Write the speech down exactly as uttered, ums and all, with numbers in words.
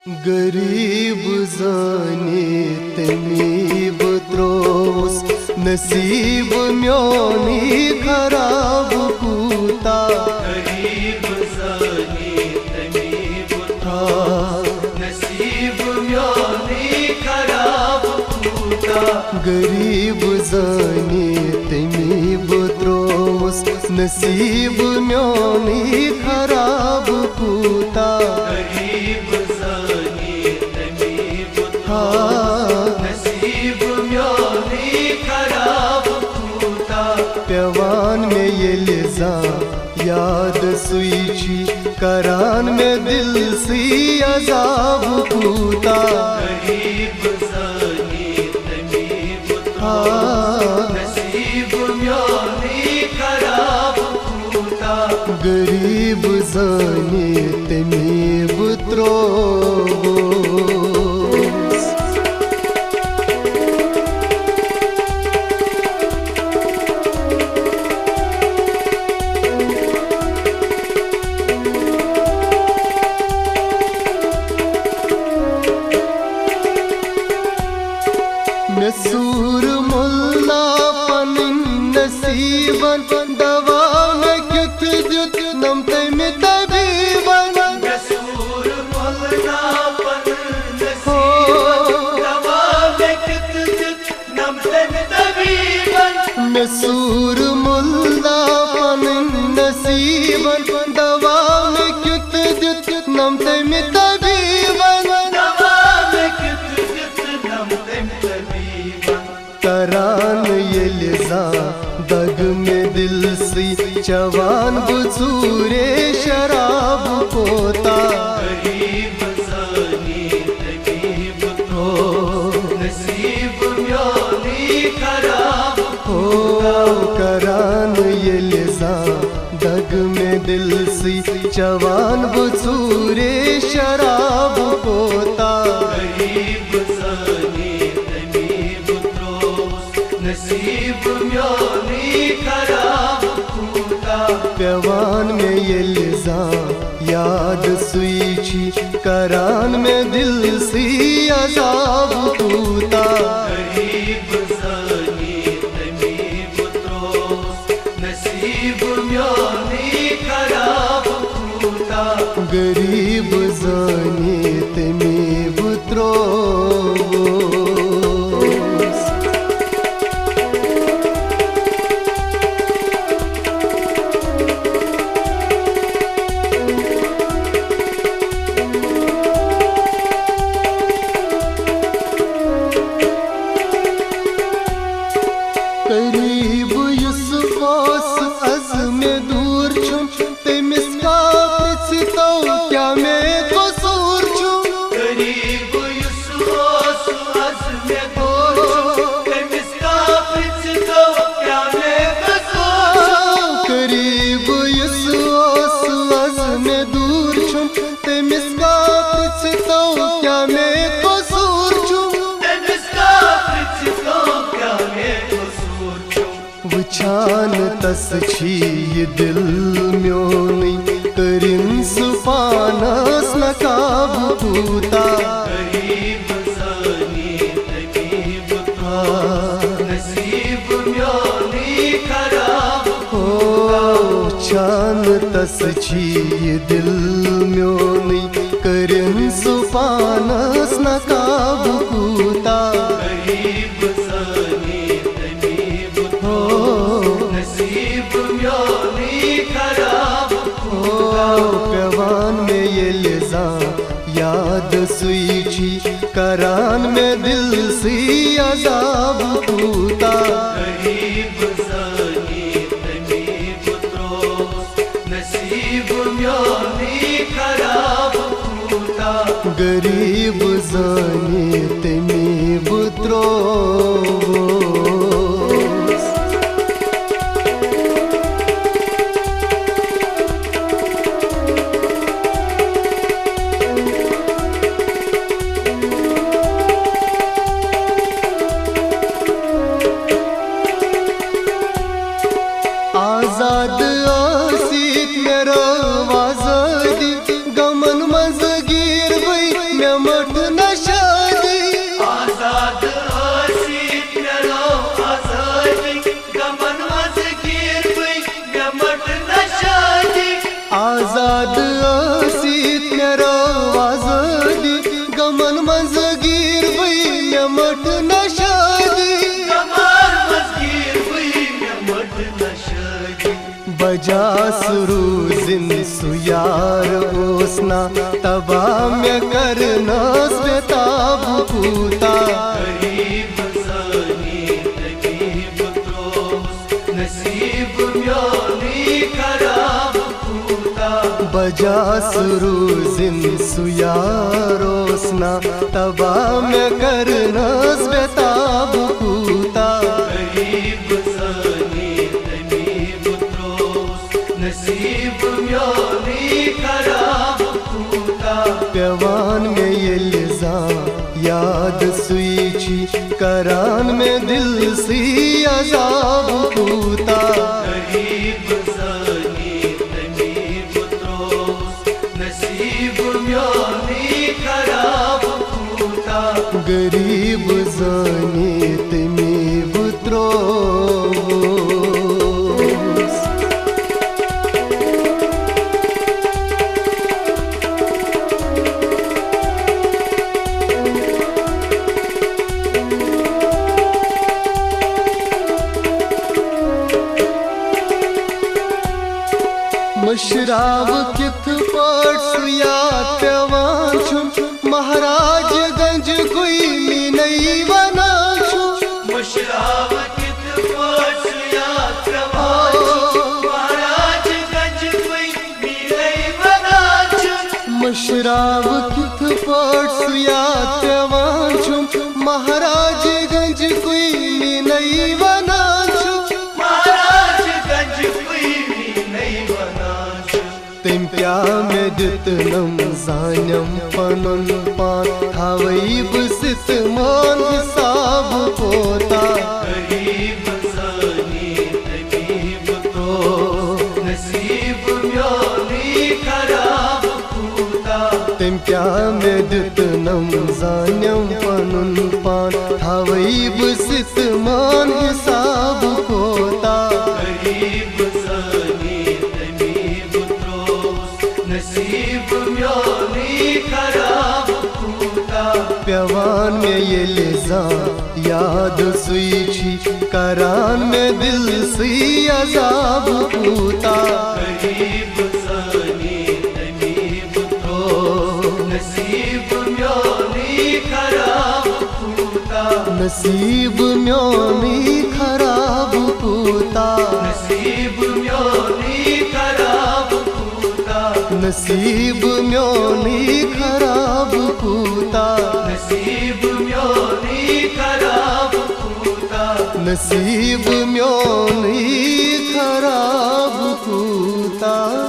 غریب زٲنی تٔمی بہٕ ترٛووُس، نصیب میونٕے خراب کوٗتاہ۔ غریب زٲنی تٔمی بہٕ ترٛووُس، نصیب میونٕے خراب کوٗتاہ۔ غریب زٲنی تٔمی بہٕ ترٛووُس، نصیب میونٕے خراب کوٗتاہ۔ غریب زٲنی تٔمی بہٕ ترٛووُس، نصیب میونٕے خراب کوٗتاہ۔ پٮ۪وان مےٚ ییٚلہِ زانٛہہ یاد سُے چھِ کران مےٚ دِلسٕے عذاب کوٗتاہ۔ غریب زٲنی تٔمی بہٕ ترٛووُس، نصیب میونٕے خراب کوٗتاہ۔ غریب زٲنی تٔمی بہٕ ترٛووُس۔ مےٚ سوٗر مُلا پنٕنۍ نصیٖبن، دوا مےٚ کیُتھ دیُت نم تٔمۍ طبیٖبن۔ مےٚ سوٗر مُلا پنٕنۍ نصیٖبن، دوا مےٚ کیُتھ دیُت نم تٔمۍ طبیٖبن۔ مےٚ سوٗر مُلا پنٕنۍ نصیٖبن، دوا مےٚ کیُتھ دیُت نم تٔمۍ طبیٖبن۔ دوا مےٚ کیُتھ دیُت نم تٔمۍ طبیٖبن۔ کران ییٚلہِ زانٛہہ دگ مےٚ دِلسٕے، چٮ۪وان بہٕ ژوٗرے شراب کوتاہ۔ غریٖب زٲنی تٔمی بہٕ ترٛووُس، نصیٖب میونٕے خراب کوتاہ۔ کران ییٚلہِ زانٛہہ دگ مےٚ دِلسٕے، چٮ۪وان بہٕ ژوٗرے شراب کوتاہ۔ غریٖب زٲنی تٔمی بہٕ ترٛووُس، نصیٖب میونٕے خراب کوٗتاہ۔ پٮ۪وان مےٚ ییٚلہِ زانٛہہ یاد سُے چھِ، کران مےٚ دِلسٕے عذاب کوٗتاہ۔ غریٖب زٲنی تٔمی بہٕ ترٛووُس، نصیٖب میونٕے خراب کوٗتاہ۔ غریٖب زٲنی تٔمی بہٕ ترٛووُس۔ قریب یُس اوس از مےٚ دوٗر چھُم، تٔمِس کا پرٛژھِ تو کیٛاہ مےٚ قصوٗر چھُم۔ قریب یُس اوس از مےٚ دوٗر چھُم، تٔمِس کا پرٛژھِ تو کیٛاہ مےٚ قصوٗر چھُم۔ قریب یُس اوس از مےٚ دوٗر چھُم، تٔمِس کا پرٛژھِ تو کیٛاہ مےٚ قصوٗر چھُم۔ تٔمِس کا پرٛژھِ تو کیٛاہ مےٚ قصوٗر چھُم۔ وٕچھان تس چھی یہِ دِل میونٕے، کٔرِن سُہ پانس نقاب کوٗتاہ۔ غریٖب زٲنی تٔمی بہٕ ترٛووُس، نصیٖب میونٕے خراب کوٗتاہ۔ وٕچھان تس چھی یہِ دِل میونٕے، کٔرِن سُہ پانس نقاب کوٗتاہ۔ غریٖب زٲنی تٔمی بہٕ ترٛووُس، نصیٖب میونٕے خراب کوٗتاہ۔ پٮ۪وان مےٚ ییٚلہِ زانٛہہ یاد سُے چھِ، کران مےٚ دِلسٕے عذاب کوٗتاہ۔ غریٖب زٲنی تٔمی بہٕ ترٛووُس، نصیٖب میونٕے خراب کوٗتاہ۔ غریٖب زٲنی تٔمی بہٕ ترٛووُس۔ آزاد ٲسِتھ مےٚ رٲو آزٲدی، غمن منٛز گیٖروٕے مےٚ غمن منٛز گیٖر بٕے، مےٚ مٔٹ نہ شٲدی۔ غمن منٛز گیٖر بٕے، مےٚ مٔٹ نہ شٲدی۔ بجا سُہ روٗزِن سُہ یار اوس نا، تباہ مےٚ کرنس بے تاب کوٗتاہ۔ غریٖب زٲنی تٔمی بہٕ ترٛووُس، نصیٖب میونُے خراب کوٗتاہ۔ بجا سُہ روٗزِن سُہ یار اوس نا، تباہ مےٚ کرنس بے تاب کوٗتاہ۔ غریٖب زٲنی تٔمی بہٕ ترٛووُس، نصیٖب میونُے خراب کوٗتاہ۔ پٮ۪وان مےٚ ییٚلہِ زانٛہہ یاد سُے چھِ، کران مےٚ دِل سٕے عذاب کوٗتاہ۔ غریٖب زٲنی تٔمی بہٕ ترٛووُس، نصیٖب میونُے خراب کوٗتاہ۔ غریٖب زٲنی تٔمی بہٕ ترٛووُس۔ مٔشراوٕ کِتھ پٲٹھۍ سُہ یاد پٮ۪وان چھُم، مہراج گنج گوٚوٕے میٖنَے وَنان چھُم۔ مٔشراوٕ کِتھ پٲٹھۍ سُہ یاد پٮ۪وان چھُم، مہراج گنج گوٚوٕے میٖنَے وَنان چھُم۔ مٔشراوٕ کِتھ پٲٹھۍ سُہ یاد پٮ۪وان چھُم، مہراج گنج گوٚوٕے میٖنَے وَنان چھُم۔ مہراج گنج گوٚوٕے میٖنَے وَنان چھُم۔ تٔمۍ پیٛاہ مےٚ دیُتنم زانٮ۪م پنُن پان، تھاوَے بہٕ سِتہٕ مان حساب کوتاہ۔ غریٖب زٲنی تٔمی بہٕ ترٛوو، نصیٖب میونُے خراب کوٗتاہ۔ تٔمۍ پیٛاہ مےٚ دیُتنم زانٮ۪م پنُن پان، تھاوَے بہٕ سِتہٕ مان حساب کوتاہ۔ غریٖب زٲنی تٔمی بہٕ ترٛووُس، نصیٖب میونُے خراب کوٗتاہ۔ پٮ۪وان مےٚ ییٚلہِ زانٛہہ یاد سُے چھِ، کران مےٚ دِل سٕے عذاب کوٗتاہ۔ غریٖب زٲنی تٔمی بہٕ ترٛوو، نصیٖب میونُے خراب کوٗتاہ۔ نصیٖب میونُے خراب کوٗتاہ۔ نصیٖب میونُے خراب کوٗتاہ۔ نصیٖب میونُے خراب کوٗتاہ۔ نصیٖب میونُے خراب کوٗتاہ۔ نصیٖب میونُے خراب کوٗتاہ۔